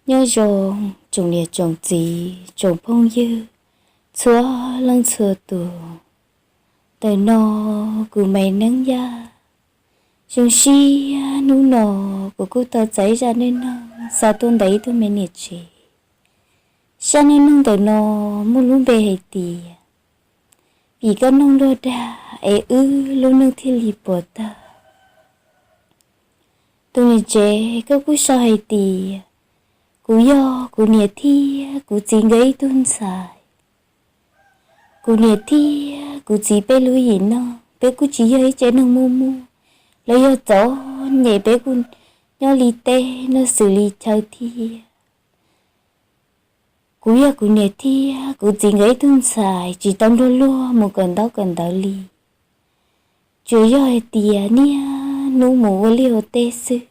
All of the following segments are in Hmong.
Nyob zoo tsoom niam tsoom txiv tsoom phooj ywg txhua leej txhua tus. Ntawm no kuv Maiv Neeb Yaj. Zoo siab hnub no kuv kuj tau txais zaj neej neeg xa tuaj ntawm ib tug me niam tsev. Zaj neej neeg ntawm no muaj lub npe hais tias, vim koj noog luag dag es wb lub neej thiaj li puas tawg. Tus niam tsev, koj kuj sau hais tias kuv yog kuv niam thiab kuv txiv nkawd ib tug ntxhais. Kuv niam thiab kuv txiv peb lub yim no, peb kuj tsis yog ib tsev neeg muaj muaj los yog txom nyem, peb kuj nyob li teb noj xws li chaw thiab. Kuv yog kuv niam thiab kuv txiv nkawd ib tug ntxhais tsis tau nrog luag mus kawm ntaub kawm ntawv li. Tsuas yog hais tias niaj hnub mus ua liaj ua teb xwb.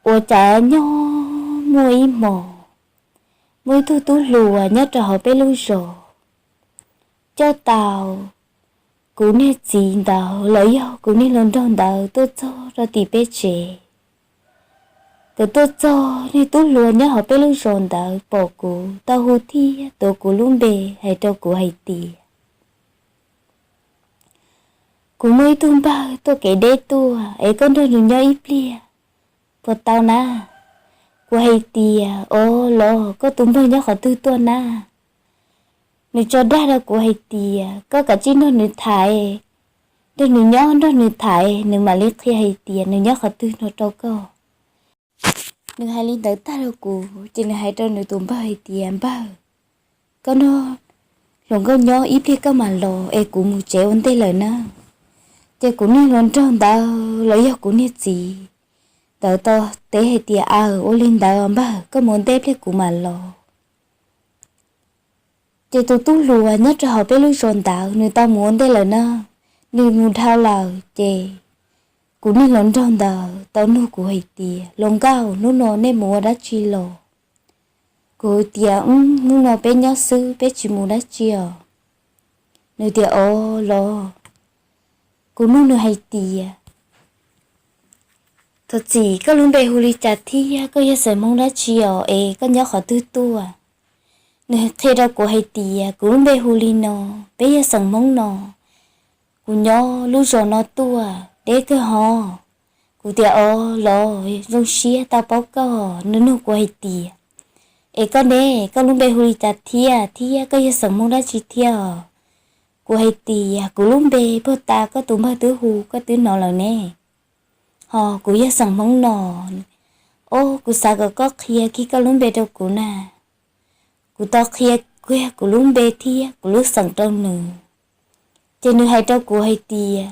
Ua cas nyob muaj ib hmos, muaj ib tug tub hluas nyob rau hauv peb lub zos coj tau kuv niag txiv ntawd los yog kuv niag hluas nraug ntawd tuaj txog rau tim peb tsev. Thaum tuaj txog, niag tub hluas nyob hauv peb lub zos ntawd pom kuv tau hu thiab tuav kuv lub npe, hais rau kuv hais tias, kuv muaj ib tug npawg tuaj kev deb tuaj es koj nrog nws nyob ib pliag puas tau na? Kuv hais tias, o los, koj tus npawg nyob qhov twg tuaj na? Nws tso dag rau kuv hais tias, koj kav tsij nrog nws tham, nrog nws nyob nrog nws tham, nws mam li qhia hais tias nws nyob qhov twg no rau koj. Nws hais li ntawd tag rau kuv ces nws hais rau nws tus npawg hais tias, npawg, koj nrog hluas nkauj nyob ib pliag koj mam los es kuv mus tsev ua ntej lawm na. Ces kuv niag hluas nraug ntawd los yog kuv niag txiv ntawd tau teb hais tias, aw, ua li ntawd npawg, koj mus ua ntej pliag kuv mam los. Ces tus tub hluas nyob rau hauv peb lub zos ntawd nws tau mus ua ntej lawm na. Nws mus dhau lawm ces kuv niag hluas nraug ntawd tau nug kuv hais tias, hluas nkauj, hnub no nej mus ua dab tsi los? Kuv tias, hnub no peb nyob xwb, peb tsis mus dab tsi os. Nws tias, o los. Kuv nug nws hais tias, thov txim, koj lub npe hu li cas thiab koj yog xeem Hmoob dab tsi os es koj nyob qhov twg tuaj? Nws qhia rau kuv hais tias, kuv lub npe hu li no, peb yog xeem Hmoob no, kuv nyob lub zos no tuaj, deb kawg hov. Kuv tias, o los, zoo siab tau paub koj. Nws nug kuv hais tias, es koj ne, koj lub npe hu li cas thiab, thiab koj yog xeem Hmoob dab tsi thiab os? Kuv hais tias, kuv lub npe puag ta koj tus npawg twb hu koj twb hnov lawm ne, ho kuv yog xeem Hmoob no. O, kuv xav kom koj qhia kiag koj lub npe rau kuv na. Kuv tau qhia kiag kuv lub npe thiab kuv lub xeem rau nws. Ces nws hais rau kuv hais tias,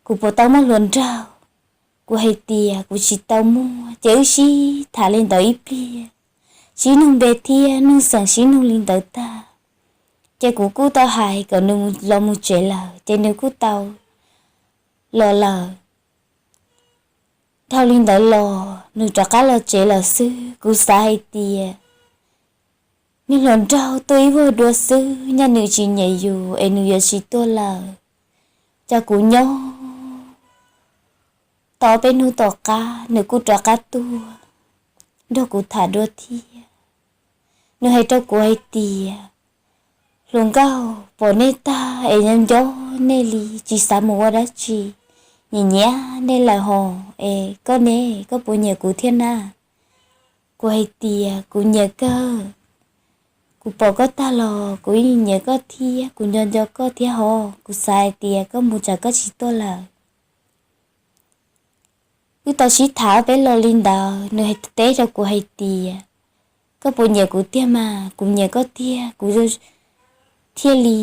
kuv puas tau muaj hluas nraug? Kuv hais tias kuv tsis tau muaj. Ces wb sib tham li ntawd ib pliag, sib nug npe thiab nug xeem, sib nug li ntawd tag, ces kuv kuj tau hais kom nws los mus tsev lawm, ces nws kuj tau los lawm. Dhau li ntawd los nws rov qab los tsev lawm xwb. Kuv xav hais tias, niag hluas nraug tuaj ib vuag dua xwb, nyaj nws tsis nyiam yus es nws yuav tsis tuaj lawm. Ces kuv nyob tau peb hnub tom qab nws kuj rov qab tuaj nrog kuv tham dua thiab. Nws hais rau kuv hais tias, hluas nkauj, pom nej tag es nyob nco nej li, tsis xav mus ua dab tsi, nyiam nyiam nej lawm hos, es koj ne, koj puas nyiam kuv thiab na? Kuv hais tias, kuv nyiam kawg. Kuv pom koj tag los kuv yeej nyiam koj thiab, kuv nco nco koj thiab hos. Kuv xav hais tias koj mus tsam koj tsis tuaj lawm. Wb tau sib tham peb lo li ntawd, nws teb rau kuv hais tias, koj puas nyiam kuv tiag mas? Kuv nyiam koj tiag, kuv thiaj li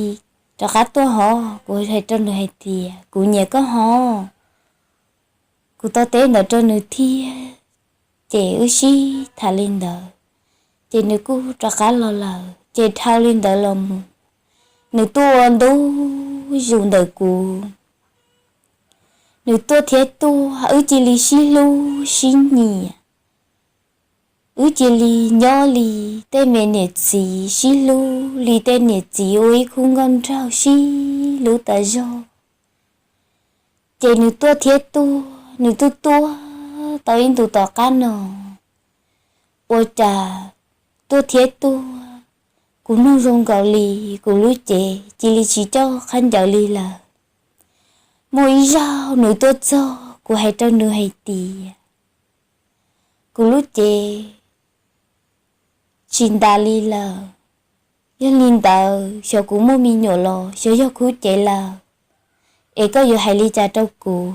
rov qab tuaj hov. Kuv hais rau nws hais tias, kuv nyiam koj hov. Kuv tau teb ntawd rau nws thiab, ces wb sib tham li ntawd, ces nws kuj rov qab los lawm. Ces dhau li ntawd los mus, nws tuaj ua ntu zus ntawm kuv. Nws tuaj thiab tuaj, wb cia li sib hlub sib nyiam. Wb cia li nyob li tej me niam txiv, sib hlub li tej niam txiv ua ib khub nkauj nraug sib hlub tas zog. Ces nws tuaj thiab tuaj, nws tuaj tuaj tau ib ntus tom qab no, ua cas tuaj thiab tuaj, kuv mloog zoo nkaus li kuv lub cev cia li tsis coj khaub ncaws li lawm. Muaj ib zaug nws tuaj txog, kuv hais rau nws hais tias, kuv lub cev tsis ntas li lawm. Yog li ntawd xyov kuv muaj me nyuam los xyov yog khub cev lawm, es koj yuav hais li cas rau kuv?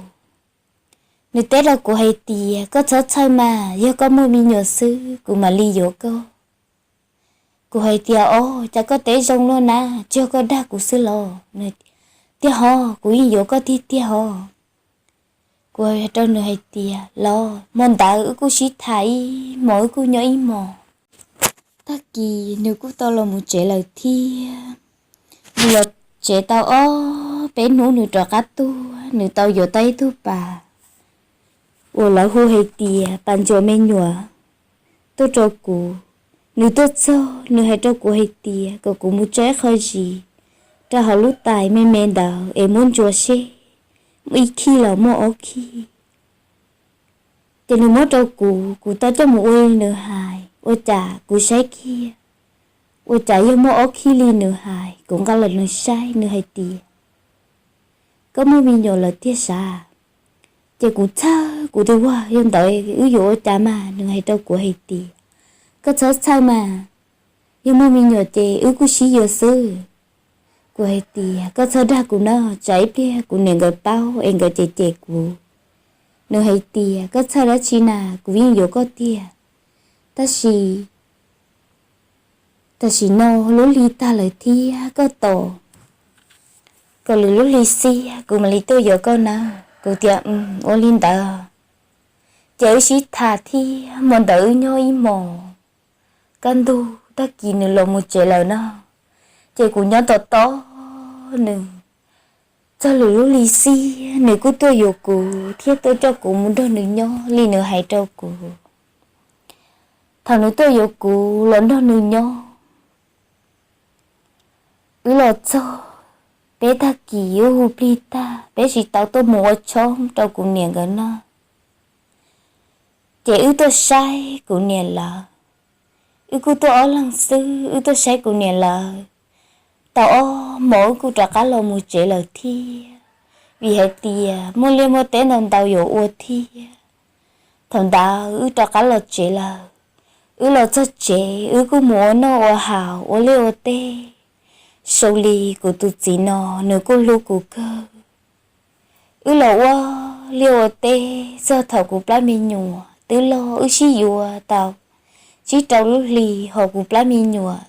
Nws teb rau kuv hais tias, koj txhob txhawj mas, yog koj muaj me nyuam xwb kuv mam li yuav koj. Kuv hais tias, o, cas koj teb zoo luaj na, tsis yog koj dag kuv xwb los? Tiag hos, kuv yeej yuav koj tiag tiag hos. Kuv hais rau nws hais tias, los hmo ntawd wb kuj sib tham ib hmos, wb kuj nyob ib hmos. Tag kis nws kuj tau los mus tsev lawm thiab. Nws los tsev tau ob peb hnub nws rov qab tuaj, nws tau yuav tau ib tug pas uas lawv hu hais tias pas ntsuas me nyuam tuaj rau kuv. Nws tuaj txog nws hais rau kuv hais tias kom kuv mus tso ib qho zis rau hauv lub tais me me ntawd es muab ntsuas seb muaj ib khij los muaj ob khij. Ces nws muab rau kuv, kuv tau coj mus ua li nws hais, ua cas kuv saib kiag, ua cas yog muaj ob khij li nws hais. Kuv nqa los nws saib, nws hais tias, koj muaj me nyuam lawm tiag sav? Ces kuv txhawj, kuv tias, ua, yog ntawd wb yuav ua cas mas? Nws hais rau kuv hais tias, koj txhob txhawj mas, yog muaj me nyuam ces wb kuj sib yuav xwb. Kuv hais tias, koj txhob dag kuv na, tsam ib pliag kuv niam nkawd paub es nkawd cem cem kuv. Nws hais tias, koj txhawj dab tsi na, kuv yeej yuav koj tiag. Tab sis tam sim no lub hli tag lawm thiab, koj tos kom lwm lub hli xiab kuv mam li tuaj yuav koj na. Kuv tias, ua li ntawd. Ces wb sib tham thiab, hmo ntawd wb nyob ib hmos. Kaj ntug tag kis nws los mus tsev lawm no, ces kuv nyob tos tos nws. Txog lwm lub hli xiab nws kuj tuaj yuav kuv thiab tuaj coj kuv mus nrog nws nyob li nws hais rau kuv. Thaum nws tuaj yuav kuv los nrog nws nyob, wb los txog, peb tag kis wb hu plig tag peb tsis tau tuaj mus ua tshoob rau kuv niam nkawd noj. Ces wb tuaj saib kuv niam lawv, wb kuj tuaj ob leeg xwb, wb tuaj saib kuv niam lawv tau ob hmos wb kuj rov qab los mus tsev lawm thiab, vim hais tias muaj liaj muaj teb ntau ntau yuav ua thiab. Thaum ntawd wb rov qab los tsev lawm. Wb los txog tsev wb kuj mus ua noj ua haus ua liaj ua teb, zoo li kuv tus txiv no nws kuj hlub kuv kawg. Wb los ua liaj ua teb txog thaum kuv plab me nyuam twb loj, wb sib yuav tau tsib rau lub hli, hos kuv plab me nyuam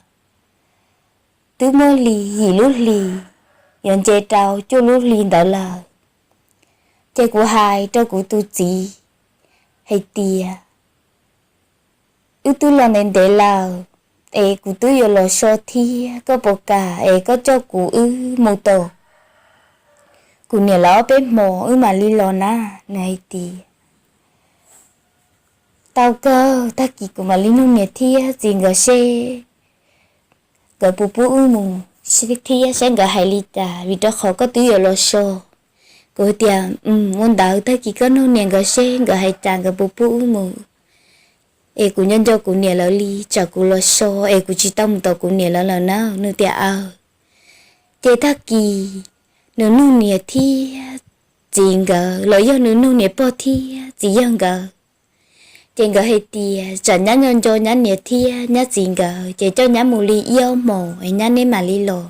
twb muaj li yim lub hli, yuav nce rau cuaj lub hli ntawd lawm. Ces kuv hais rau kuv tus txiv hais tias, wb twb los ntev ntev lawm, es kuv twb yuav los so thiab, koj puas kam es koj coj kuv wb mus tos kuv niam lawv ob peb hmos wb mam li los na? Nws hais tias, tau kawg, tag kis kuv mam li nug niam thiab txiv nkawd seb nkawd puas pub wb mus thiab saib nkawd hais li cas, vim rau qhov koj twb yuav los so. Kuv tias, ua ntawd tag kis koj nug niam nkawd seb nkawd hais cas, nkawd puas pub wb mus, es kuv nco nco kuv niam lawv li, tsam kuv los so es kuv tsis tau mus tos kuv niam lawv lawm na. Nws tias, aw. Ces tag kis nws nug niam thiab txiv nkawd los yog nws nug niam pog thiab txiv yawg nkawd, ces nkawd hais tias tsam nyab nco nco nyab niam thiab nyab txiv nkawd ces coj nyab mus li ib ob hmos es nyab neb mam li los,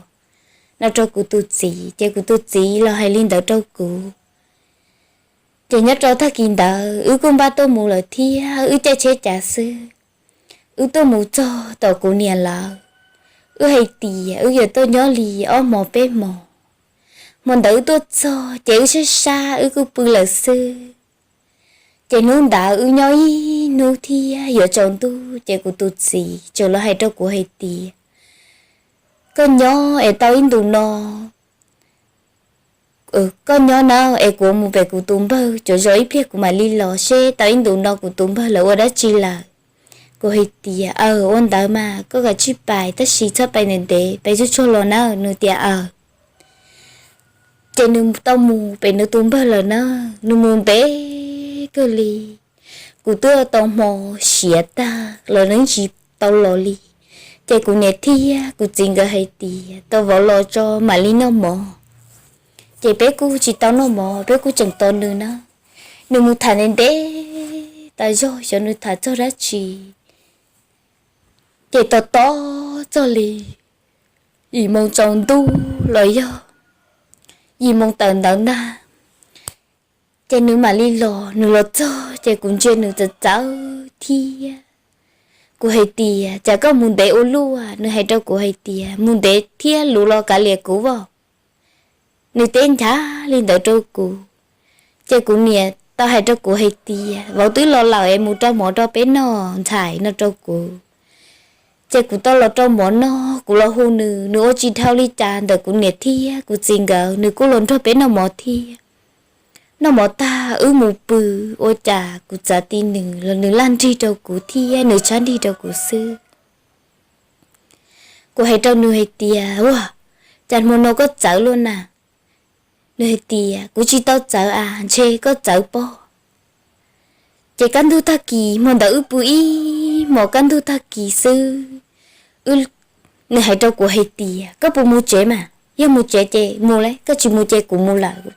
no rau kuv tus txiv. Ces kuv tus txiv los hais li ntawd rau kuv. Ces nyob rau tag kis ntawd wb kuj npaj tuaj mus lawm thiab, wb caij tsheb cav xwb. Wb tuaj mus txog tom kuv niam lawv, wb hais tias wb yuav tuaj nyob li ob hmos peb hmos. Hmo ntawd wb tuaj txog ces wb sab sab wb kuj pw lawm xwb. Ces hnub ntawd wb nyob ib hnub thiab yuav tsaus ntuj ces kuv tus txiv txawm los hais rau kuv hais tias, koj nyob es tau ib ntus no, koj nyob na es kuv mus pem kuv tus npawg, tsav zog ib pliag kuv mam li los seb tau ib ntus no kuv tus npawg lawv ua dab tsi lawm. Kuv hais tias, aw, ua ntawd mas koj kav tsij pais, tab sis txhob pais ntev ntev, pais tsuag tsuag los na. Nws tias, aw. Ces nws tau mus pem nws tus npawg lawm na, nws mus ntev kawg li. kuv twb tau hmo siav tag los nws tsis tau los li. Ces kuv niam thiab kuv txiv nkawd hais tias, tau vauv los tso mam li noj mov. Ces peb kuj tsis tau noj mov, peb kuj tseem tos nws na. Nws mus tham ntev ntev tas zog xyov nws tham txog dab tsi. Ces tos tos txog li yim moo tsaus ntuj los yog yim moo tawm ntawd ntag, ces nws mam li los. Nws los txog ces kuv ntsia nws txawv txawv thiab. Kuv hais tias, cas koj mus ntev ua luaj? Nws hais rau kuv hais tias, mus ntev thiab luv los kav liam kuv voj. Nws teb nchav li ntawd rau kuv. Ces kuv niam tau hais rau kuv hais tias, vauv twb los lawm es mus rau mov rau peb noj ntxhais, no rau kuv. Ces kuv tau los rau mov noj, kuv los hu nws, nws ua tsis dhau li cas ntawm kuv niam thiab kuv txiv nkawd, nws kuj los nrog peb noj mov thiab. Noj mov tag wb mus pw, ua cas kuv txav ti nws los nws laj nrig rau kuv thiab nws tshaib nrig rau kuv xwb. Kuv hais rau nws hais tias, ua, cas hmo no koj txawv luaj na? Nws hais tias, kuv tsis tau txawv a, ntshe koj txawv pob. Ces kaj ntug tag kis, hmo ntawd wb pw ib hmos kaj ntug tag kis xwb, nws hais rau kuv hais tias, koj puas mus tsev mas? Yog mus tsev ces mus lauj, koj tsis mus ces kuv mus lawm.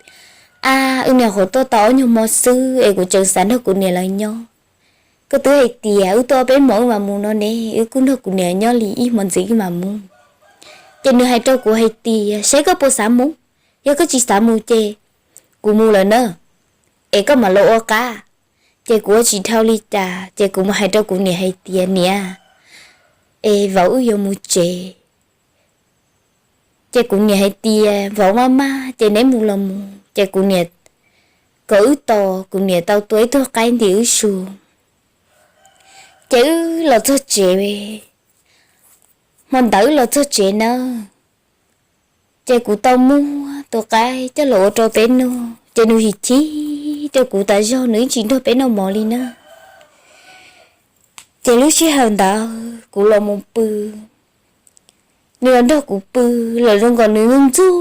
A, wb niam qhuav tuaj tau ob nyuag hmo xwb es kuv tseem xav nrog kuv niam lawv nyob. Koj twb hais tias wb tuaj ob peb hmos wb mam mus no ne, wb kuj nrog kuv niam nyob li ib hmos ntxiv wb mam mus. Ces nws hais rau kuv hais tias, saib koj puas xav mus, yog koj tsis xav mus ces kuv mus lawm na, es koj mam los ua qab. Ces kuv ua tsis dhau li cas ces kuv mam hais rau kuv niam hais tias, niam, es vauv wb yuav mus tsev. Ces kuv niam hais tias, vauv maj maj ces neb mus los mus. Ces kuv niam kom wb tos, kuv niam tau tua ib tug qaib ntim wb su. Ces wb los txog tsev, hmo ntawd wb los txog tsev nawb. Ces kuv tau muab tus qaib coj los ua rau peb noj, ces nws chim chim rau kuv tas zog, nws yeej tsis nrog peb noj mov li na. Ces lub sij hawm ntawd kuv los mus pw, nws los nrog kuv pw los zoo nkaus nws ntxub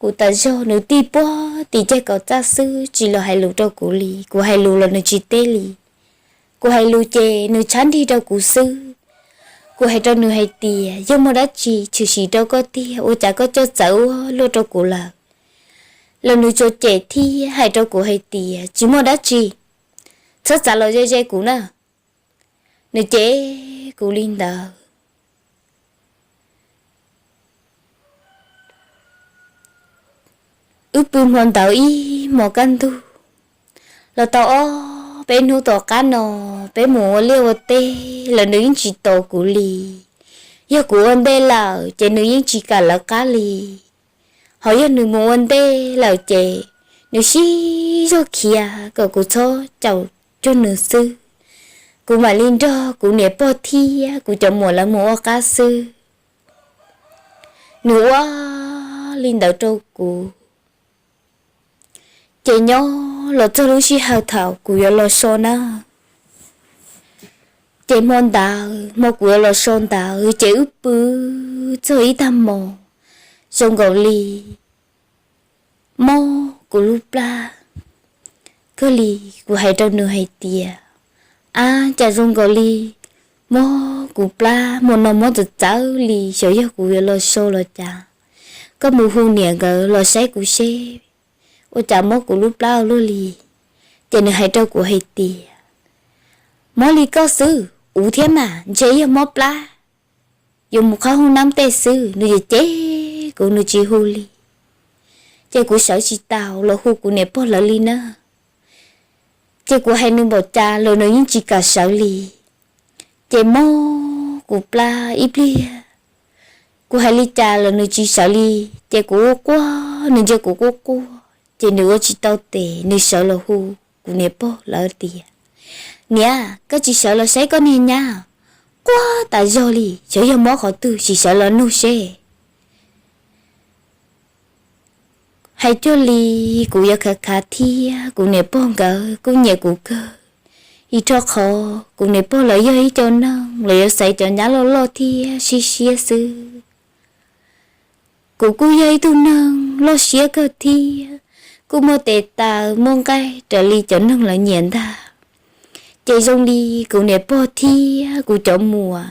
kuv tas zog, nws tij puag tim ceg kaum txaj xwb tsis los hais lus rau kuv li. Kuv hais lus los nws tsis teb li. Kuv hais lus ces nws tshaib nrig rau kuv xwb. Kuv hais rau nws hais tias, yog muaj dab tsi tshwm sim rau koj tiag, ua cas koj coj txawv ua luaj rau kuv lawm? Los nws tsuas cem thiab hais rau kuv hais tias, tsis muaj dab tsi, txhob txav los ze ze kuv na. Nws cem kuv li ntawd. Wb pw hmo ntawd ib hmos kaj ntug, los tau ob peb hnub tom qab no, peb mus ua liaj ua teb los nws yeej tsis tos kuv li. Yog kuv ua ntej lawm ces nws yeej tsis kam lawv qab li. Ho yog nws mus ua ntej lawm ces nws sib zog khiav kom kuv txhob caum cuag nws xwb. Kuv mam li nrog kuv niam pog thiab kuv cov muam lawv mus ua qab xwb. Nws ua li ntawd rau kuv. Ces nyob los txog lub sij hawm thaum kuv yuav los so na, ces hmo ntawd, hmo kuv yuav los so ntawd ces wb pw txog ib tag hmo, zoo nkaus li mob kuv lub plab kawg li. Kuv hais rau nws hais tias, ab, cas zoo nkaus li mob kuv plab, hmo no mob txawv txawv li, xyov yog kuv yuav los so los cas. Koj mus hu niam nkawd los saib kuv seb ua cas mob kuv lub plab ua luaj li. Ces nws hais rau kuv hais tias, mob li koj xwb, uv thiab mas, ntshe yog mob plab, yuav mus qhov hauv nab tej xwb. Nws cem cem kuv, nws tsis hu li. Ces kuv sawv tsis tau los hu kuv niam pog lawv li na. Ces kuv hais nws npaum cas los nws yeej tsis kam sawv li. Ces mob kuv plab ib pliag, kuv hais li cas los nws tsis sawv li. Ces kuv quaj quaj, nws ntsia kuv quaj quaj, ces nws ua tsis tau tes, nws sawv los hu kuv niam pog lawv tias, niam, koj tsis sawv los saib koj niag nyab, quaj tas zog li, xyov yog mob qhov twg, sim sawv los nug seb. Hais cuag li kuv yuav khav khav thiab, kuv niam pog nkawd kuj nyiam kuv kawg, vim rau qhov kuv niam pog lawv yog ib co neeg los yuav xaiv cov nyab loj loj thiab siab siab xwb. Kuv kuj yog ib tug neeg loj siab kawg thiab, kuj muaj tes taw muaj nqaij raws li cov neeg lawv nyiam ntag. Ces zoo li kuv niam pog thiab kuv cov muam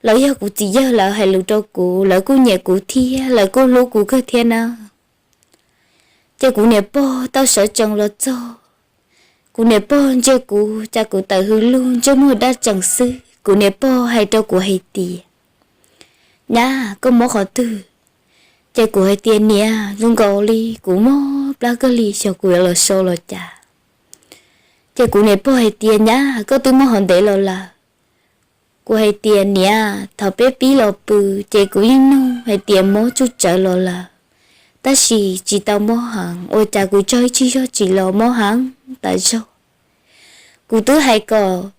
los yog kuv txiv yawg lawv hais lus rau kuv, lawv kuj nyiam kuv thiab lawv kuj hlub kuv kawg thiab na. Ces kuv niam pog tau sawv tsees los txog, kuv niam pog ntsia kuv cas kuv tawm hws lug ntsej muag daj tsees xwb. Kuv niam pog hais rau kuv hais tias, Nyab, koj mob qhov twg? Ces kuv hais tias, Niam, zoo nkaus li kuv mob plab kawg li, xyov kuv yuav los so los cas. Ces kuv niam pog hais tias, Nyab, koj twb mob hov ntev los lawm? Kuv hais tias, Niam, thaum peb pib los pw ces kuv yeej nug hais tias mob tsuj tsawv los lawm, tab sis tsis tau mob heev, ua cas kuv tsaug ib tsig zog tsis los, mob heev tas zog. Kuv twb hais kom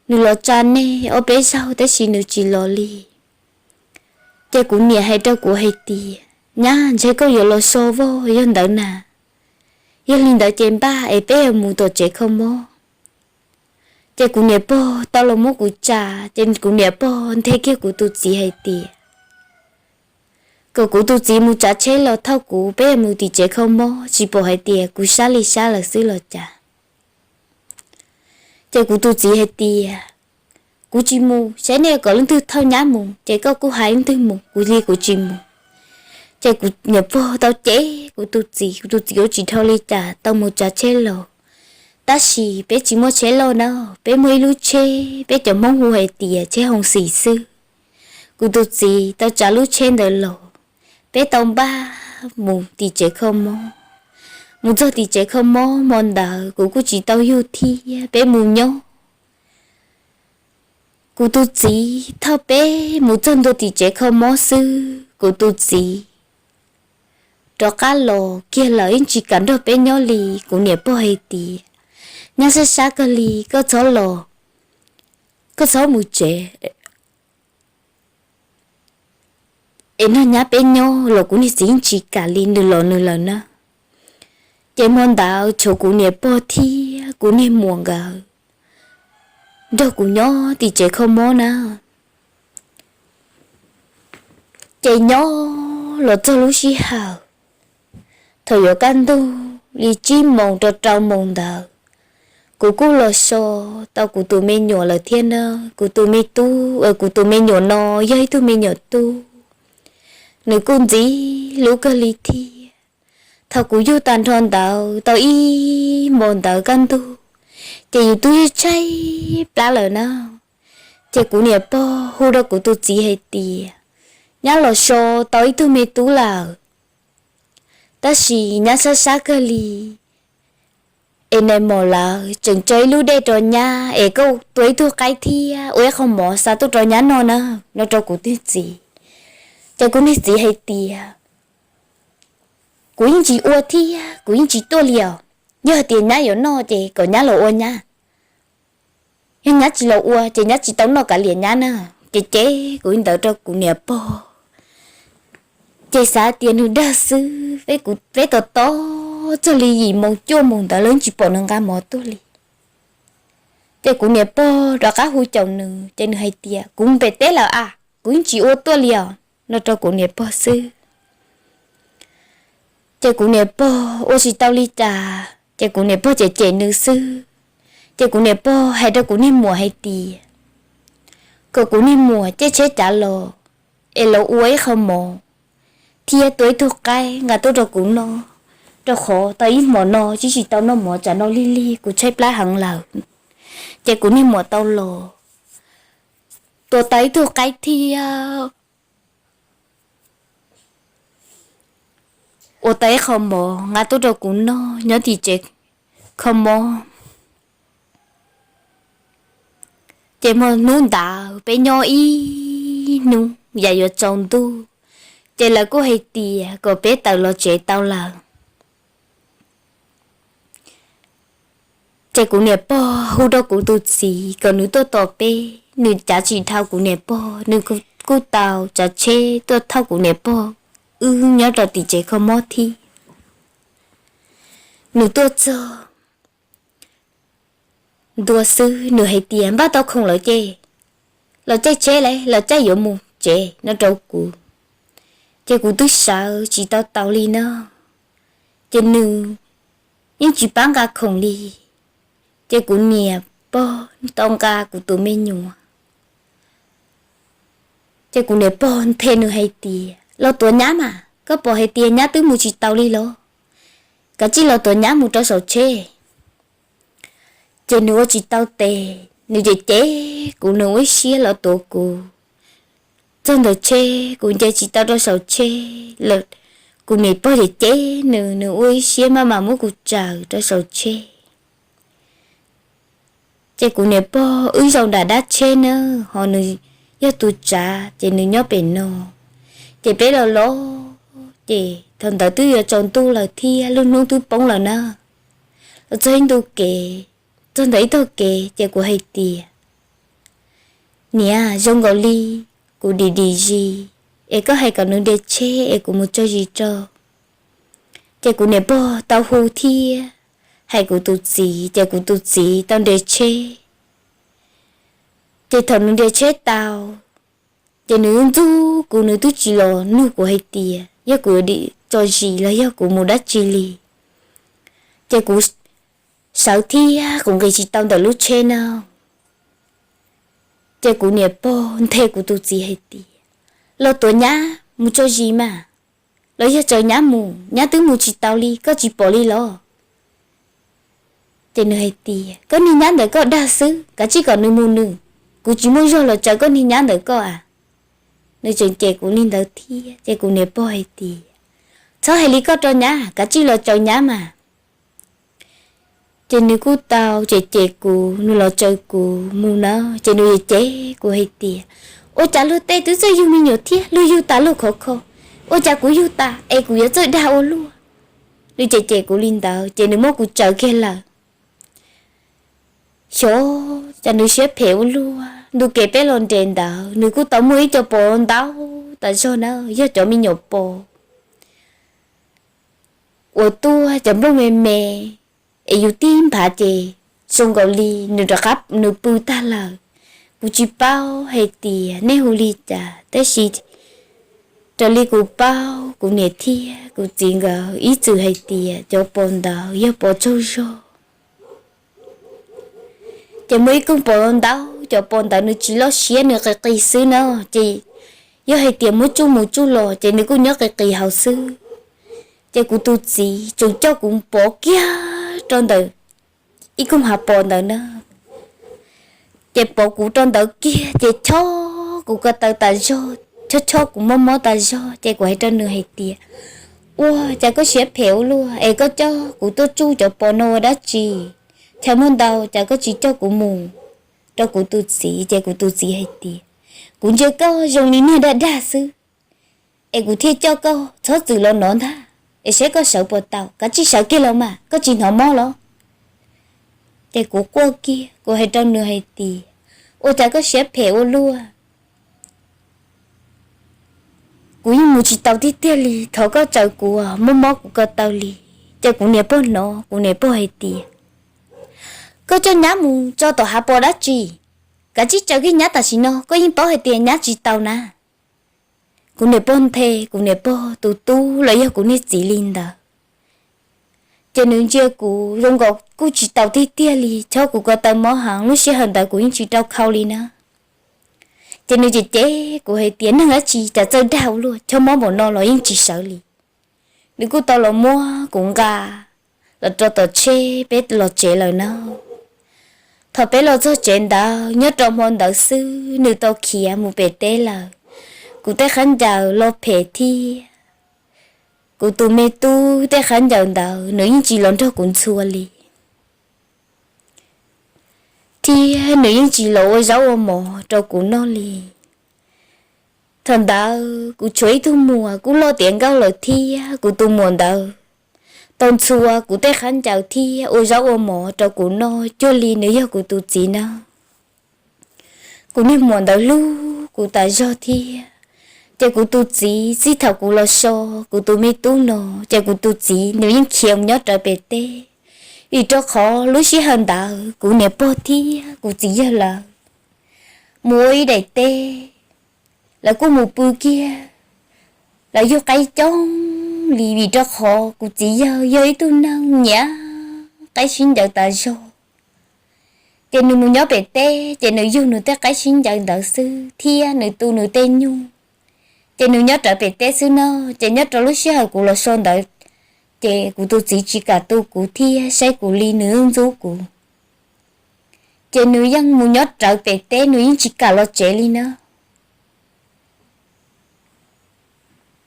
nws los tsa nej ob peb zaug tab sis nws tsis los li. Ces kuv niam hais rau kuv hais tias, Nyab, ntshe koj yuav los so voj yog ntawd na. Yog li ntawd ces npaj es peb yuav mus tom tsev kho mob. Ces kuv niam pog tau los muab kuv tsa, ces kuv niam pog nthe kiag kuv tus txiv hais tias kom kuv tus txiv mus tsav tsheb los thauj kuv, peb yuav mus tim tsev kho mob, tsis pom hais tias kuv sab li sab lawm xwb los cas. Ces kuv tus txiv hais tias, Kuv tsis mus, saib nej kom leej twg thauj nyab mus ces koj kuj hais leej twg mus, kuv li kuv tsis mus. Ces kuv niam pog tau cem kuv tus txiv, kuv tus txiv ua tsis dhau li cas tau mus tsav tsheb los. Tab sis peb tsis muaj tsheb loj na, peb muaj ib lub tsheb peb cov Hmoob hu hais tias tsheb hoo xis xwb. Kuv tus txiv tau tsav lub tsheb ntawd los, peb tau npaj mus tim tsev kho mob. Mus txog tim tsev kho mob hmo ntawd kuv kuj tsis tau yug thiab, peb mus nyob. Kuv tus txiv thauj peb mus txog ntua tim tsev kho mob xwb, kuv tus txiv rov qab los kiag lawm, yeej tsis kam nrog peb nyob li. Kuv niam pog hais tias, Nyab, sab sab kawg li, koj txhob los, koj txhob mus tsev es nrog nyab peb nyob los. Kuv niag txiv yeej tsis kam li, nws los nws lawm na. Ces hmo ntawd tshuav kuv niam pog thiab kuv niag muam nkawd nrog kuv nyob tim tsev kho mob na. Ces nyob los txog lub sij hawm thaum yuav kaj ntug li tsib moos rau rau moos ntawd, kuv kuj los so tau kuv tus me nyuam lawm thiab na. Kuv tus me tub, kuv tus me nyuam no yog ib tug me nyuam tub, nws kuj ntxim hlub kawg li thiab. Thaum kuv yug tag nrho ntawd tau ib hmo ntawd kaj ntug, ces yus twb tshaib plab lawm na. Ces kuv niam pog hu rau kuv tus txiv hais tias, Nyab los so tau ib tug me tub lawm, tab sis nyab sab sab kawg li, es nais mos lawv tseem tso ib lub dej rau nyab, es koj tua ib tug qaib thiab ua ib qho mov xa tuaj rau nyab noj na, no rau kuv niag txiv. Ces kuv niag txiv hais tias, Kuv yeej tsis ua thiab kuv yeej tsis tuaj li os. Yog hais tias nyab yuav noj ces kom nyab los ua nyab, yog nyab tsis los ua ces nyab tsis tau noj kav liam nyab na. Ces ces kuv li ntawd rau kuv niam pog, ces xav tias nws dag xwb, peb tos tos txog li yim moos cuaj moos ntawd los yeej tsis pom nws nqa mov tuaj li. Ces kuv niam pog rov qab hu caum nws ces nws hais tias, Kuv mus pem teb lawm a, kuv yeej tsis ua tuaj li os, no rau kuv niam pog xwb. Ces kuv niam pog ua tsis tau li cas ces kuv niam pog cem cem nws xwb. Ces kuv niam pog hais rau kuv niag muam hais tias, kom kuv niag muam caij tsheb cav los es los ua ib qho mov thiab tua ib tug qaib nqa tuaj rau kuv noj, rau qhov tau ib hmo no tsis tsis tau noj mov tsam no lig lig kuv tshaib plab heev lawm. Ces kuv niag muam tau los tua tau ib tug qaib thiab ua tau ib qho mov nqa tuaj rau kuv noj nyob tim tsev kho mob. Ces hmo hnub ntawd peb nyob ib hnub yam yuav tsaus ntuj, ces lawv kuj hais tias kom peb tawm los tsev tau lawm. Ces kuv niam pog hu rau kuv tus txiv kom nws tuaj tos peb, nws cav tsis dhau kuv niam pog, nws kuj tau tsav tsheb tuaj thauj kuv niam pog wb nyob rau tim tsev kho mob thiab. Nws tuaj txog ntua xwb nws hais tias, Npaj tau khoom lawm ces los caij tsheb lauj, los caij yuav mus tsev, no rau kuv. Ces kuv twb sawv tsis tau taus li no, ces nws yeej tsis pab nqa khoom li. Ces kuv niam pog tau nqa kuv tus me nyuam. Ces kuv niam pog nthe nws hais tias, los tuav nyab mas, koj pom hais tias nyab twb mus tsis tau li los, kav tsij los tuav nyab mus rau saum tsheb. Ces nws ua tsis tau tes, nws cem cem kuv, nws ua ib siab los tuav kuv. Txog ntawm tsheb kuv nce tsis tau rau saum tsheb lawm, kuv niam pog cem cem nws, nws ua ib siab maj mam muab kuv tsaws rau saum tsheb. Ces kuv niam pog wb zaum nram dab tsheb na, ho nws yog tus tsav ces nws nyob pem no. Ces peb los los, ces thaum ntawd twb yuav tsaus ntuj lawm thiab lub hnub twb poob lawm na. Los txog ib ntu kev, txog ntawm ib tog kev ces kuv hais tias, niam, zoo nkaus li kuv dim dim zis, es koj hais kom nws nres tsheb es kuv mus tso zis rau. Ces kuv niam pog tau hu thiab hais kuv tus txiv, ces kuv tus txiv tau nres tsheb. Ces thaum nws nres tsheb tau, ces nws ntxub kuv, nws twb tsis los nug kuv hais tias yog kuv yuav dim tso zis los yog kuv mus dab tsi li. Ces kuv sawv thiab kuv nqis tsis tau ntawm lub tsheb na. Ces kuv niam pog nthe kuv tus txiv hais tias, los tuav nyab mus tso zis mas, los yog tsaws nyab mus, nyab twb mus tsis tau li, koj tsis pom li los? Ces nws hais tias, koj niag nyab ntawm koj dag xwb, kav tsij kom nws mus nws, kuv tsis muaj zog los tsaws koj niag nyab ntawm koj a. Nws tseem cem kuv li ntawd thiab, ces kuv niam pog hais tias, txhob hais li koj rau nyab, kav tsij los tsaws nyab mas. Ces nws kuj tau cem cem kuv, nws los tsaws kuv mus na, ces nws cem kuv hais tias, ua cas luag tej twb txawj yug me nyuam thiab, luag yug tas luag khov kho, ua cas kuv yug tas es kuv yuav txawj dag ua luaj? Nws cem cem kuv li ntawd ces nws muab kuv tsaws kiag lawm. Xyov cas nws siab phem ua luaj, ntu kev peb los nres ntawd nws kuj tau muaj ib co pos ntau tas zog na, yog cov me nyuam pos uas tuaj cov nplooj me me, es yus tib nphav ces zoo nkaus li nws rov qab nws pw tag lawm. Kuv tsis paub hais tias nej hu li cas tab sis raws li kuv paub, kuv niam thiab kuv txiv nkawd ib txwm hais tias cov pos ntawd yog pos tsaug zog. Ces muaj ib koog pos ntau, cov pos ntawd nws tsis loj siab, nws qis qis xwb na, ces yog hais tias muab tsuj mus tsuj los ces nws kuj nyob qis qis hauv xwb. Ces kuv tus txiv tseem coj kuv pov kiag rau ntawm ib koog hav pos ntawd na. Ces pov kuv rau ntawd kiag ces chob kuv ko taw tas zog, chob chob kuv mob mob tas zog, ces kuv hais rau nws hais tias, ua cas koj siab phem ua luaj es koj coj kuv tuaj tsuj cov pos no ua dab tsi? Chaw muaj ntau cas koj tsis coj kuv mus rau kuv tus txiv? Ces kuv tus txiv hais tias, kuv ntsia koj zoo li niag dag dag xwb, es kuv thiaj coj koj, txhob txwm los nov ntag, es saib koj sawv puas tau, kav tsij sawv kiag los mas, koj tsis hnov mob los? Ces kuv quaj kiag, kuv hais rau nws hais tias, ua cas koj siab phem ua luaj, kuv yeej mus tsis tau tiag tiag li, thov koj tsaws kuv, mob mob kuv ko taw li. Ces kuv niam pog hnov, kuv niam pog hais tias, koj coj nyab mus tso tom hav pos dab tsi? Kav tsij tsaws kiag nyab tam sim no, koj yeej paub hais tias nyab tsis tau na. Kuv niam pog nthe kuv niam pog tus tub los yog kuv niag txiv li ntawd. Ces nws ntsia kuv zoo nkaus kuj tsis tau tiag tiag li, chob kuv ko taw mob heev, lub sij hawm ntawd kuv yeej tsis rau khau li na. Ces nws cem cem kuv hais tias, neeg dab tsi cas txawj dag ua luaj, chob mob npaum no los yeej tsis sawv li. Nws kuj tau los muab kuv nqa los rau tom tsheb peb los tsev lawm na. Thaum peb los txog tsev ntawd, nyob rau hmo ntawd xwb nws tau khiav mus pem teb lawm. Kuv tej khaub ncaws los phem thiab, kuv tus me tub tej khaub ncaws ntawd nws yeej tsis los nrog kuv ntxhua li, thiab nws yeej tsis los ua zaub ua mov rau kuv noj li. Thaum ntawd kuv tshuav ib tug muam kuj loj tiav nkauj lawm thiab, kuv tus muam ntawd tau ntxhua kuv tej khaub ncaws thiab ua zaub ua mov rau kuv noj cuag li nws yog kuv tus txiv na. Kuv niag muam ntawd hlub kuv tas zog thiab, ces kuv tus txiv txij thaum kuv los so kuv tus me tub no, ces kuv tus txiv nws yeej khiav mus nyob rawv pem teb, vim rau qhov lub sij hawm ntawd kuv niam pog thiab kuv txiv yawg lawv mus ua ib daim teb, lawv kuj mus pw kiag, lawv yug qaib coob li, vim rau qhov kuv txiv yawg yog ib tug neeg nyiam qaib sib ncaws tas zog. Ces nws mus nyob pem teb, ces nws yug nws tej qaib sib ncaws ntawd xwb thiab nws tu nws tej nyuj. Ces nws nyob rawv pem teb xwb no, ces nyob rau lub sij hawm kuv los so ntawd, ces kuv tus txiv tsis kam tu kuv thiab saib kuv li, nws ntxub kuv. Ces nws yeej mus nyob rawv pem teb, nws yeej tsis kam los tsev li na.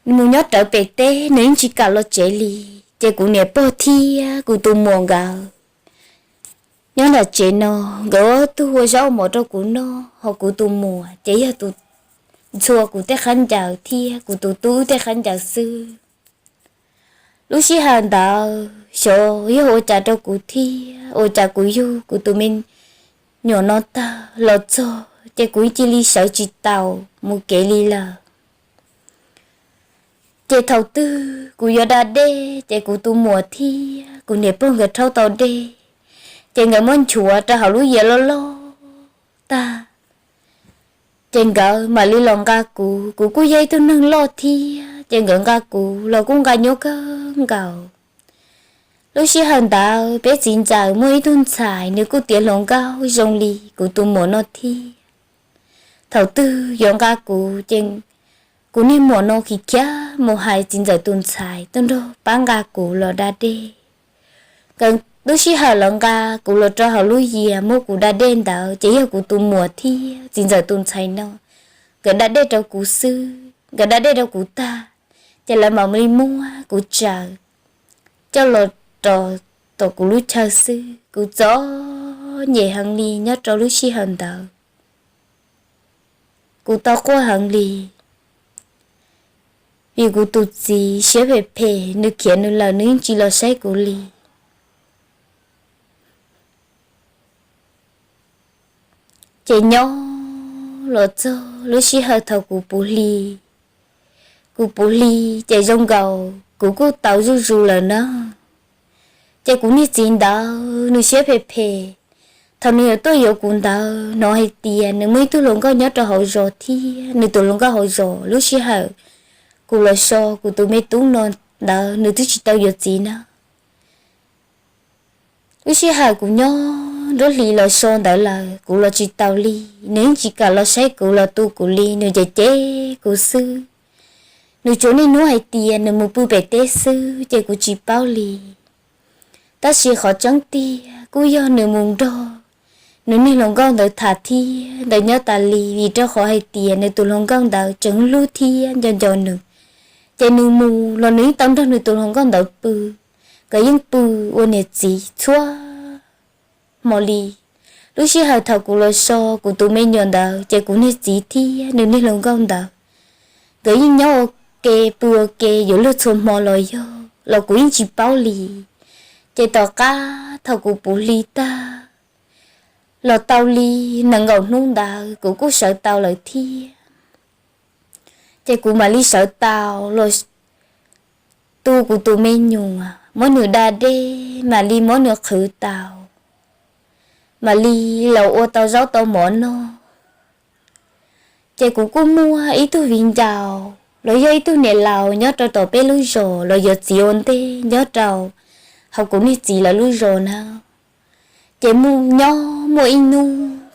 Mus nyob rawv pem teb, nws yeej tsis kam los tsev li. Ces kuv niam pog thiab kuv tus muam nkawd nyob nram tsev no, nkawd ua tug ua zaub ua mov rau kuv noj, ho kuv tus muam ces yog tus ntxhua kuv tej khaub ncaws thiab kuv tus tub tej khaub ncaws xwb. Lub sij hawm ntawd xyov yog ua cas rau kuv thiab ua cas kuv yug kuv tus me nyuam no tag los txog ces kuv cia li sawv tsis taus mus kev li lawm. Ces thaum twg kuv yuav da dej ces kuv tus muam thiab kuv niam pog nkawd rhaub tau dej, ces nkawd muab nchuav rau hauv lub yias loj loj tag, ces nkawd mam li los nqa kuv. Kuv kuj yog ib tug neeg loj thiab, ces nkawd nqa kuv los kuj nqa nyuaj kawg nkaus. Lub sij hawm ntawd peb txiv ntxawm muaj ib tug ntxhais, nws kuj tiav hluas nkauj zoo li kuv tus muam no thiab. Thaum twg yuav nqa kuv ces kuv niag muam no khiav khiav mus hais txiv ntxawm tus ntxhais tuaj nrog pab nqa kuv los da dej. Nkawd lub sij hawm lawv nqa kuv los rau hauv lub yias muab kuv da dej ntawd ces yog kuv tus muam thiab txiv ntxawm tus ntxhais no nkawd da dej rau kuv xwb. Nkawd da dej rau kuv tag, ces lawv mam li muab kuv tsaws coj los rau tom kuv lub chaw xwb. Kuv txom nyem heev li nyob rau lub sij hawm ntawd. Kuv tau quaj heev li, vim kuv tus txiv siab phem phem, nws khiav nws lawm, nws yeej tsis los saib kuv li. Ces nyob los txog lub sij hawm thaum kuv puv hli, kuv puv hli ces zoo nkaus kuv kuj tau zuj zus lawm na. Ces kuv niag txiv ntawd nws siab phem phem, thaum nws yuav tuaj yuav kuv ntawd hnov hais tias nws muaj ib tug hluas nkauj nyob rau hauv zos thiab nws tus hluas nkauj hauv zos. Lub sij hawm kuv los so kuv tus me tub no ntawd nws twb tsis tau yuav txiv na. Lub sij hawm kuv nyob nruab hlis los so ntawd lawm kuv los tsis taus li. Nws yeej tsis kam los saib kuv los tu kuv li, nws cem cem kuv xwb. Nws tsuas niaj hnub hais tias nws mus pw pem teb xwb ces kuv tsis paub li. Tab sis qhov tseeb tiag kuj yog nws mus nrog nws niag hluas nkauj ntawd tham thiab ntawd nyob tas li, vim rau qhov hais tias nws tus hluas nkauj ntawd tseem hlub thiab nco nco nws. Ces nws mus los nws yeej tau nrog nws tus hluas nkauj ntawd pw, nkawd yeej pw ua niam txiv txhua hmo li. Lub sij hawm thaum kuv los so kuv tus me nyuam ntawd ces kuv niag txiv thiab nws niag hluas nkauj ntawd nkawd yeej nyob ua ke pw ua ke yuav luag txhua hmo los yog los kuv yeej tsis paub li. Ces tom qab thaum kuv puv hli tag los tau li nees nkaum hnub ntawd kuv kuj sawv tau lawm thiab. Ces kuv mam li sawv tau los tu kuv tus me nyuam, muab nws da dej, mam li muab nws qhwv tau, mam li los ua tau zaub tau mov noj. Ces kuv kuj muaj ib tug viv ncaus los yog ib tug niam laus nyob rau tom peb lub zos los yuav txiv ua ntej nyob rau hauv kuv niag txiv lawv lub zos na. Ces mus nyob muaj ib hnub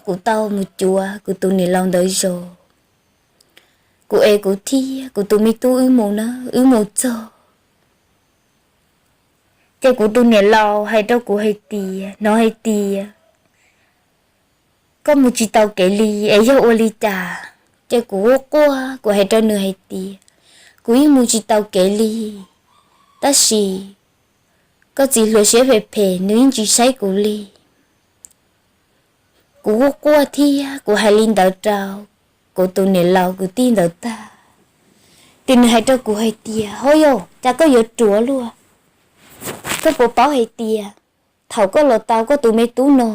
kuv tau mus cuav kuv tus niam laus ntawd zos. Kuv es kuv thiab kuv tus me tub wb mus na, wb mus txog ces kuv tus niam laus hais rau kuv hais tias, hnov hais tias koj mus tsis tau kev li es yog ua li cas? Ces kuv quaj quaj kuv hais rau nws hais tias kuv yeej mus tsis tau kev li, tab sis koj txiv hluas siab phem phem nws yeej tsis saib kuv li. Kuv quaj quaj thiab kuv hais li ntawd rau kuv tus niam laus kwv tij ntawd tag, ces nws hais rau kuv hais tias, hov yog cas koj yuav ruam luaj? Koj puas paub hais tias thaum koj los tau koj tus me tub no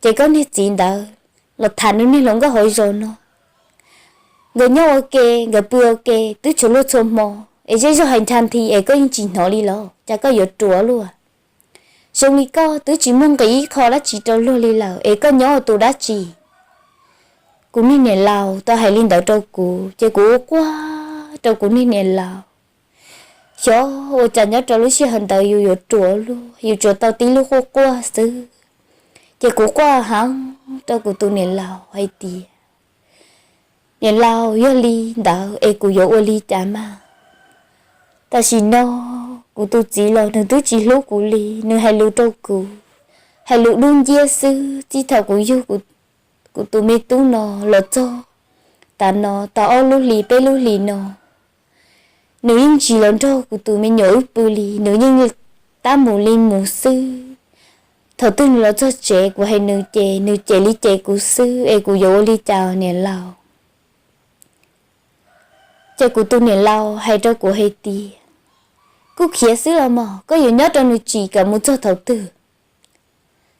ces koj niag txiv ntawd los tham nws niag hluas nkauj hauv zos no. Nkawd nyob ua ke, nkawd pw ua ke twb tshuav luag txhua hmo, es zej zog hais ncha nthi es koj yeej tsis hnov li los cas koj yuav ruam luaj? Zoo li koj twb tsis muaj nqis ib qho dab tsi rau luag li lawm es koj nyob ua tus dab tsi? Kuv niag niam laus tau hais li ntawd rau kuv ces kuv ua quaj rau kuv niag niam laus. Xyov ua cas nyob rau lub sij hawm ntawd yus yuav ruam luaj, yus tsuas tau tib lub quaj quaj xwb. Ces kuv quaj heev rau kuv tus niam laus hais tias, niam laus, yog li ntawd es kuv yuav ua li cas mas? Tam sim no kuv tus txiv los nws twb tsis hlub kuv li, nws hais lus rau kuv, hais lus dub nciab xwb. Txij thaum kuv yug kuv tus me tub no los txog tav no tau ob lub hlis peb lub hlis no, nws yeej tsis los nrog kuv tus me nyuam wb pw li, nws yeej tab mus li mus xwb. Thaum twg nws los txog tsev kuv hais nws ces nws cem li cem kuv xwb, es kuv yuav ua li cas niam laus? Ces kuv tus niam laus hais rau kuv hais tias, kuj khiav xwb los mas, koj yuav nyob rau nws tsim kom mus txog thaum twg?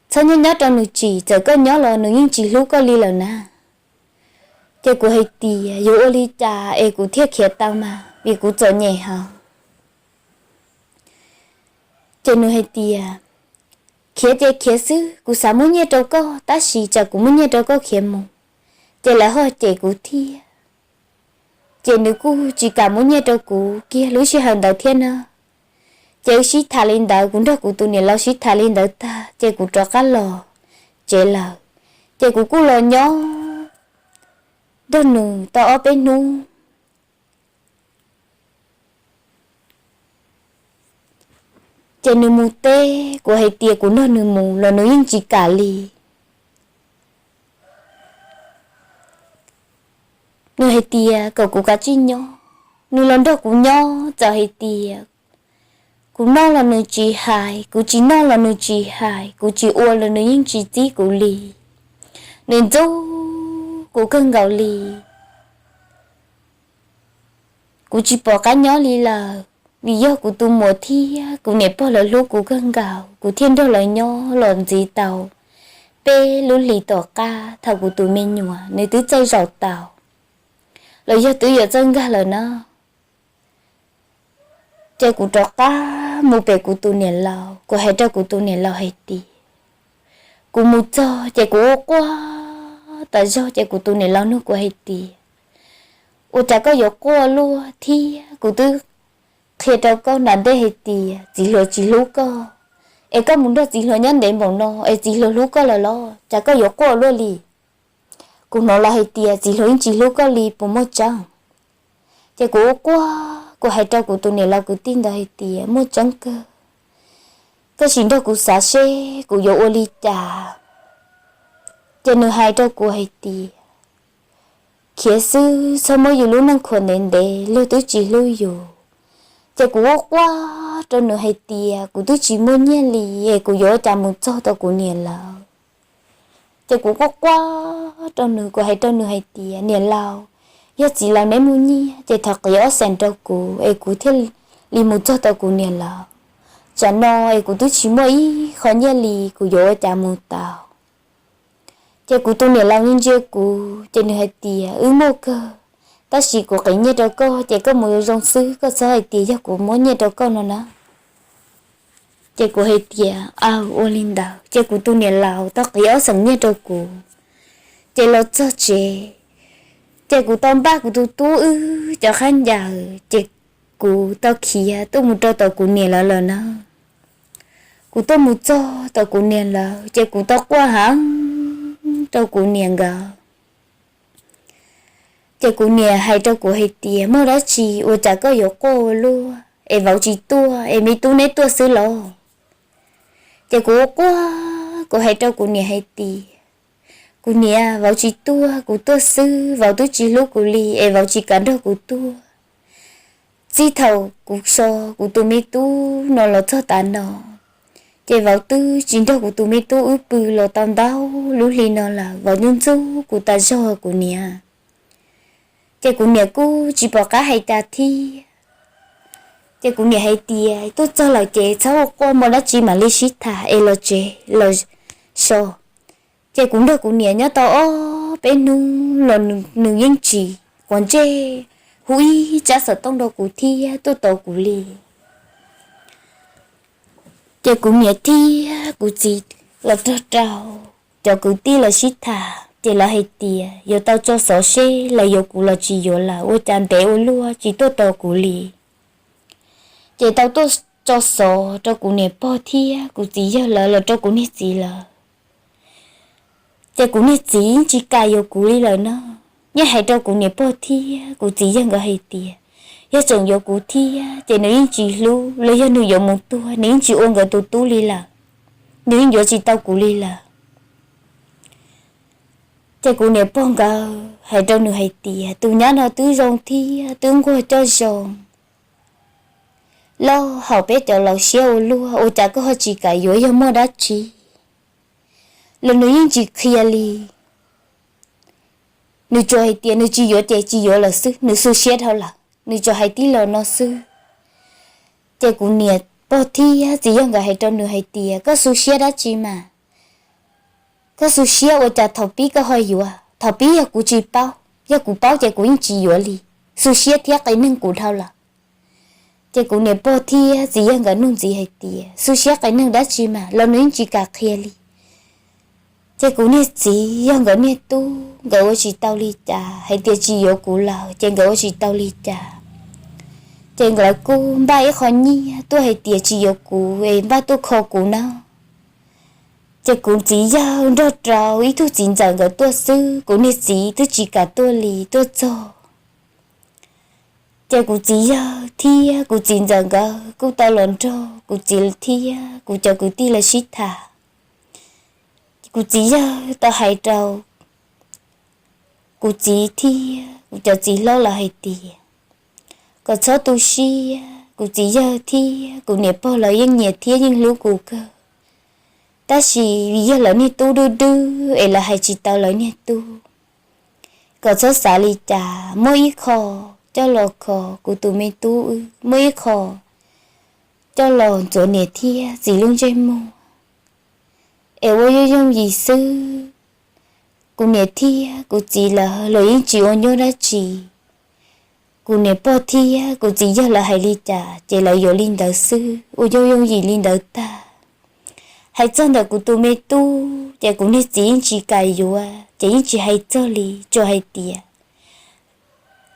Txhob nyob nyob rau nws tsim, txawm koj nyob los nws yeej tsis hlub koj li lawm na. Ces kuv hais tias yuav ua li cas es kuv thiaj khiav tau mas, vim kuv txom nyem heev. Ces nws hais tias, khiav ces khiav xwb, kuv xav muab nyiaj rau koj, tab sis tsam kuv muab nyiaj rau koj khiav mus, ces lawv ho cem kuv thiab. Ces nws kuj tsis kam muab nyiaj rau kuv kiag lub sij hawm ntawd thiab na. Ces wb sib tham li ntawd, kuv nrog kuv tus niam laus sib tham li ntawd tag ces kuv rov qab los tsev lawm. Ces kuv kuj los nyob nrog nws tau ob peb hnub. Ces nws mus teb, kuv hais tias kuv nrog nws mus los nws yeej tsis kam li. Nws hais tias kom kuv kav tsij nyob, nws los nrog kuv nyob, txawm hais tias kuv noj los nws tsis hais, kuv tsis noj los nws tsis hais, kuv tsis ua los nws yeej tsis txib kuv li. Nws ntxub kuv kawg nkaus li. Kuv tsis pom qab nyob li lawm, vim yog kuv tus muam thiab kuv niam pog lawv hlub kuv kawg nkaus, kuv thiaj nrog lawv nyob los ntxiv tau peb lub hlis tom qab thaum kuv tus me nyuam nws twb txawj zaum tau, los yog twb yuav txawj nkag lawm na. Ces kuv rov qab mus pem kuv tus niam laus, kuv hais rau kuv tus niam laus hais tias, kuv mus txog ces kuv ua quaj tas zog, ces kuv tus niam laus nug kuv hais tias, ua cas koj yuav quaj luaj thiab? Kuv twb qhia rau koj nram ntej hais tias txiv hluas tsis hlub koj, es koj mus nrog txiv hluas nyob ntev npaum no es txiv hluas hlub koj lawm los cas koj yuav quaj luaj li? Kuv hnov lawv hais tias txiv hluas yeej tsis hlub koj li, puas muaj tseeb? Ces kuv ua quaj, kuv hais rau kuv tus niam laus kwv tij ntawd hais tias muaj tseeb kawg, koj sim nrog kuv xav seb kuv yuav ua li cas. Ces nws hais rau kuv hais tias, khiav xwb, txhob muab yus lub neej khuam ntev ntev, luag twb tsis hlub yus. Ces kuv ua quaj rau nws hais tias kuv twb tsis muaj nyiaj li es kuv yuav ua cas mus txog tau kuv niam laus. Ces kuv quaj quaj rau nws, kuv hais rau nws hais tias niam laus, yog txiv laus neb muaj nyiaj ces thov qiv ob xees rau kuv es kuv thiaj li mus txog tau kuv niam laus. Tsam no es kuv twb tsis muaj ib qho nyiaj li, kuv yuav ua cas mus tau? Ces kuv tus niam laus ntsia kuv ces nws hais tias wb muaj kawg, tab sis kuv qiv nyiaj rau koj ces koj mus zoo xwb, koj txhob hais tias yog kuv muab nyiaj rau koj no na. Ces kuv hais tias aw, ua li ntawd. Ces kuv tus niam laus tau qiv ob xees nyiaj rau kuv, ces los txog tsev, ces kuv tau npaj kuv tus tub wb cov khaub ncaws, ces kuv tau khiav tuaj mus rau tom kuv niam lawv lawm na. Kuv tuaj mus txog tom kuv niam lawv ces kuv tau quaj heev rau kuv niam nkawd. Ces kuv niam hais rau kuv hais tias muaj dab tsi ua cas koj yuav quaj ua luaj, es vauv tsis tuaj es me tub neb tuaj xwb los? Ces kuv ua quaj, kuv hais rau kuv niam hais tias kuv niam, vauv tsis tuaj, kuv tuaj xwb, vauv twb tsis hlub kuv li es vauv tsis kam nrog kuv tuaj. Txij thaum kuv so kuv tus me tub no los txog tav no, ces vauv twb tsis nrog kuv tus me tub wb pw los tau ntau lub hli no lawm, vauv ntxub ntxub kuv tas zog kuv niam. Ces kuv niam kuj tsis pom qab hais cas thiab. Ces kuv niam hais tias tuaj txog lawm ces txhob ua quaj, muaj dab tsi mam li sib tham es los tsev los so. Ces kuv nrog kuv niam nyob tau ob peb hnub los nws yeej tsis quav ntsej hu ib tsab xov tooj rau kuv thiab tuaj tos kuv li. Ces kuv niam thiab kuv txiv los nrog rau cov kwv tij los sib tham ces lawv hais tias yuav tau tso xov seb lawv yuav kuv los tsis yuav lawm, ua cas ntev ua luaj tsis tuaj tos kuv li. Ces tau tuaj tso xov rau kuv niam pog thiab kuv txiv yawg lawv los rau kuv niag txiv lawv. Ces kuv niag txiv yeej tsis kam yuav kuv li lawm no. Yeej hais rau kuv niam pog thiab kuv txiv yawg nkawd hais tias yog tseem yuav kuv thiab ces nws yeej tsis hlub, los yog nws yuav mus tuag nws yeej tsis ua nkawd tus tub li lawm, nws yeej yuav tsis tau kuv li lawm. Ces kuv niam pog nkawd hais rau nws hais tias tus nyab no twb zoo thiab twb nquag coj zoo, loj haum peb cov laus siab ua luaj, ua cas koj ho tsis kam yuav, yog muaj dab tsi? Los nws yeej tsis qhia li. Nws tsuas hais tias nws tsis yuav ces tsis yuav lawm xwb, nws xu siab dhau lawm, nws tsuas hais tib lo no xwb. Ces kuv niam pog thiab txiv yawg nkawd hais rau nws hais tias koj xu siab dab tsi mas, koj xu siab ua cas thaum pib koj ho yuav, thaum pib yog kuv tsis paub, yog kuv paub ces kuv yeej tsis yuav li. Xu siab thiab qias neeg kuv dhau lawm. Ces kuv niam pog thiab txiv yawg nkawd nug ntxiv hais tias xu siab qias neeg dab tsi mas, los nws yeej tsis kam qhia li. Ces kuv niag txiv yog nkawd niag tub nkawd ua tsis tau li cas, hais tias tsis yuav kuv lawm ces nkawd ua tsis tau li cas. Ces lawv kuj npaj ib qho nyiaj tuaj hais tias tsis yuav kuv es npaj tuaj kho kuv na. Ces kuv txiv yawg nrog rau ib tug txiv ntxawm nkawd tuaj xwb, kuv niag txiv twb tsis kam tuaj li tuaj txog. Ces kuv txiv yawg thiab kuv txiv ntxawm nkawd kuj tau los nrog kuv txiv thiab kuv cov kwv tij lawv sib tham. Kuv txiv yawg tau hais rau kuv txiv thiab kuv cov txiv hlob lawv hais tias kom txhob tu siab, kuv txiv yawg thiab kuv niam pog lawv yeej nyiam thiab yeej hlub kuv kawg, tab sis vim yog lawv niag tub dub dub es lawv hais tsis tau lawv niag tub. Kom txhob xav li cas, muab ib qho coj los kho kuv tus me tub wb, muab ib qho coj los ntxuav niam thiab txiv lub ntsej muag, es ua yooj yooj yim xwb. Kuv niam thiab kuv txiv lawv los yeej tsis ua nyuaj dab tsi. Kuv niam pog thiab kuv txiv yawg lawv hais li cas ces lawv yuav li ntawd xwb, ua yooj yooj yim li ntawd tag. Hais txog ntawm kuv tus me tub ces kuv niag txiv yeej tsis kam yuav ces yeej tsis hais txog li, tsuas hais tias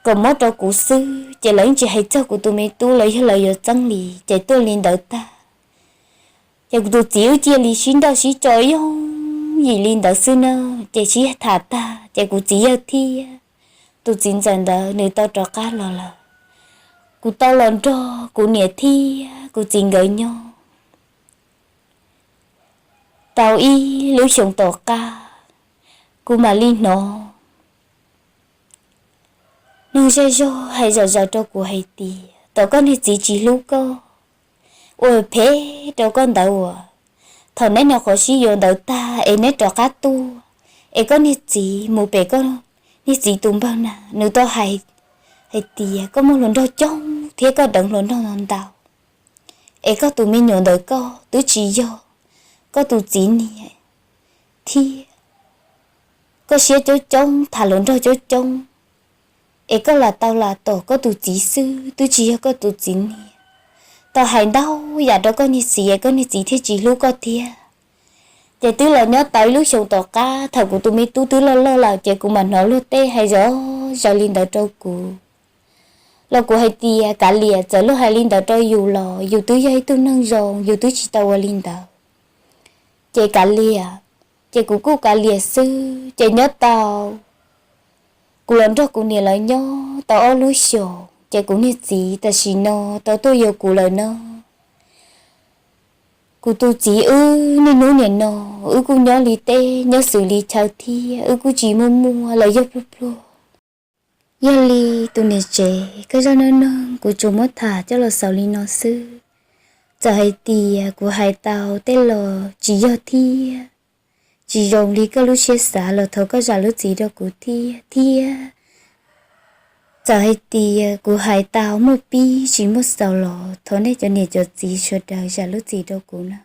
kom muab rau kuv xwb, ces lawv yeej tsis hais txog kuv tus me tub los yog lawv yuav txeeb li, ces tuaj li ntawd tag. Ces kuv tus txiv wb cia li sib nrauj sib tso yooj yim li ntawd xwb na. Ces sib tham tag ces kuv txiv yawg thiab tus txiv ntxawm ntawd nws tau rov qab los lawm. Kuv tau los nrog kuv niam thiab kuv txiv nkawd nyob tau ib lub xyoos tom qab, kuv mam li hnov noog zej zog hais zom zaws rau kuv hais tias tom koj niag txiv tsis hlub koj, ua phem rau koj ntawd uas thaum neb nyuam qhuav sib yuav ntawd tag es neb rov qab tuaj, es koj niag txiv mus pem koj niag txiv tus npawg na, nws tau hais hais tias koj muaj hluas nraug coob thiab koj deev hluas nraug no ntau, es koj tus me nyuam ntawm koj twb tsis yog koj tus txiv niag thiab, koj siab coob coob tham hluas nraug coob coob, es koj lam tau lam tom koj tus txiv xwb twb tsis yog koj tus txiv niag. Tau hais ntau yam rau koj niag txiv es koj niag txiv thiaj tsis hlub koj thiab. Ces twb los nyob tau ib lub xyoos tom qab thaum kuv tus me tub twb loj loj lawm ces kuv mam hnov luag tej hais zom zaws li ntawd rau kuv. Los kuv hais tias kav liam, txawm luag hais li ntawd rau yus los yus twb yog ib tug neeg zoo, yus twb tsis tau ua li ntawd. Ces kav liam, ces kuv kuj kav liam xwb. Ces nyob tau kuv los nrog kuv niam lawv nyob tau ob lub xyoos ces kuv niag txiv tam sim no tau tuaj yuav kuv lawm no. Kuv tus txiv wb niaj hnub nim no wb kuj nyob li teb nyob xws li chaw thiab wb kuj tsis muaj muaj los yog pluag pluag. Yog li tus niam tsev, koj zaj neej neeg kuv tsuas muab tham coj los xaus li no xwb. Txawm hais tias kuv hais tau tej los tsis yog thiab tsis zoo li koj lub siab xav los thov koj zam lub txim rau kuv thiab thiab. Txawm hais tias kuv hais tau muaj pib tsis muaj xaus los thov nej cov niam cov txiv sawv daws zam lub txim rau kuv na.